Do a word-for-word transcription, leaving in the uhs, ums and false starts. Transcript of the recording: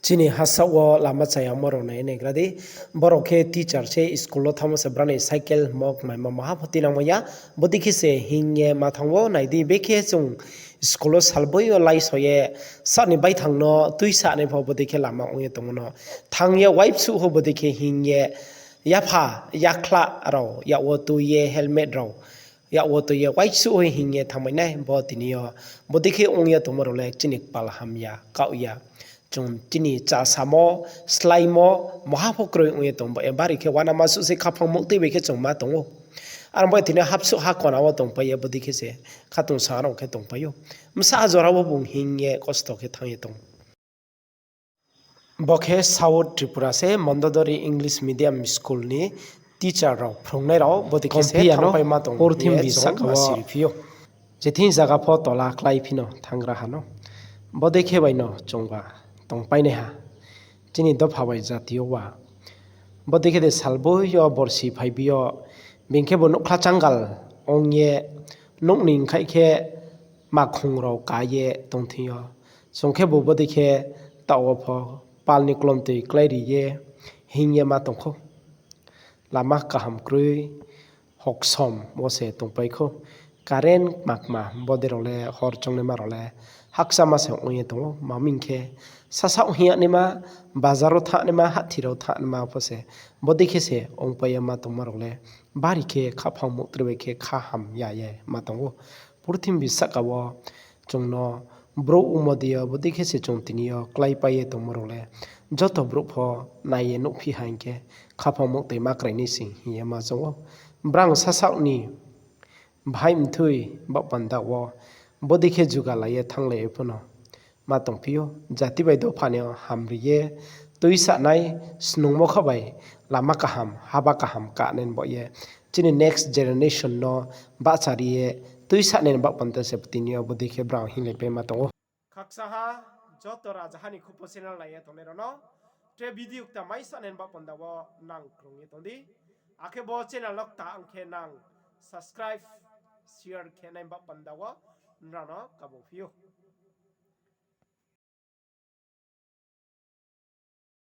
Chini hasaoh wo lama chayamo rao nai naigra di. Borao khe teacher se, school wo thanngmo se brao ni cycle mok maimo maha pho tinangmo ya. Bodei khe se hing ye ma thanng ou, nai di, bekhe chung school wo salboi yo laiso ye, saoh ni baithang no tuisanai pho bodei khe lama ong ye tongmo no. Thanng ye waibsuh ho bodei khe hing ye, yapha, yakhlah rao, yak wo tui ye helmet rao, yak wo tui ye waibsuh ho hing ye thanngmai nai, bo tini yo bodei khe ong ye tongmo rao le chini kpal hamya, kaoh ya. Chung chini chá samo, sláimo, maha pho kroi ong ye tong ba, bari khe uanama suh se khaphang muhtui bai khe chung ma tong ou. Aro bai tini hapsuh ha kona wo tongpai ye bodei khe se khatungsung rao khe tongpai ou. Bsa jora wo bung hing ye kosto khe thanng ye tong. Bo khe South Tripura se Mondodori English Medium School ni teacher rao, phrungnai rao, bodei khe se thanngpaima tong purthimbi saka wo siri phi ou. Jething zaga pho tola klái phi no thanngra ha no. Bodei khe bai no chungba tongpainaiha. Chini dopha bai jati yo wa. Bodei khe de salboi yo borsi phaibi yo, being khe bo nouhkhla changal ong ye, nouh ni ongkhaih khe makhong rao ka ye tong thing yo. Chung khe bo bodei khe taoh wo pho pal ni klomtoi kláiri ye hing ye ma tong khou. Lama kaham kroi, hoksom wo se tongpai khou. Current kma kma bodei rao le hor choungnaima rao le hakchama se ong ye tong ou. Ma hing khe sasaoh hing yagnaima, bazar wo thanngnaima, hahthi rao thanngnaima pho se bodei khe se ongpai ye ma tongma rao le bari khe khaphang muhtri bai khe kha hamya ye ma tong ou. Purthimbi saka wo chung no brouh ongmo dei yo bodei khe se chung tini yo kláipai ye tongmo rao le joto brouh pho nai ye nuhphi ha hing khe khaphang muhtoi ma krai nai sing hing ye ma choung ou. Brang sasaoh ni bhai mthui baoh panda wo bodei khe jugalai ye thannglai ye pho no ma tongphi ou. Jati bai dopha ni hamri ye tuisanai, snungmo kha bai lama kaham, haba kaham kanai ni baoh ye chini next generation no bahchari ye tuisanai ni baoh panda se tini yo bodei khe brang hinglaipai ma tong ou. Khakcha ha, joto rajaha ni khupo channel nai ye tongnai rao no tre video kta maisanai ni baoh panda wo nang krung ye tong di. Akhe bo channel no kta ong khe nang subscribe, share khe nai baoh panda wo nrao no kabung phi ou.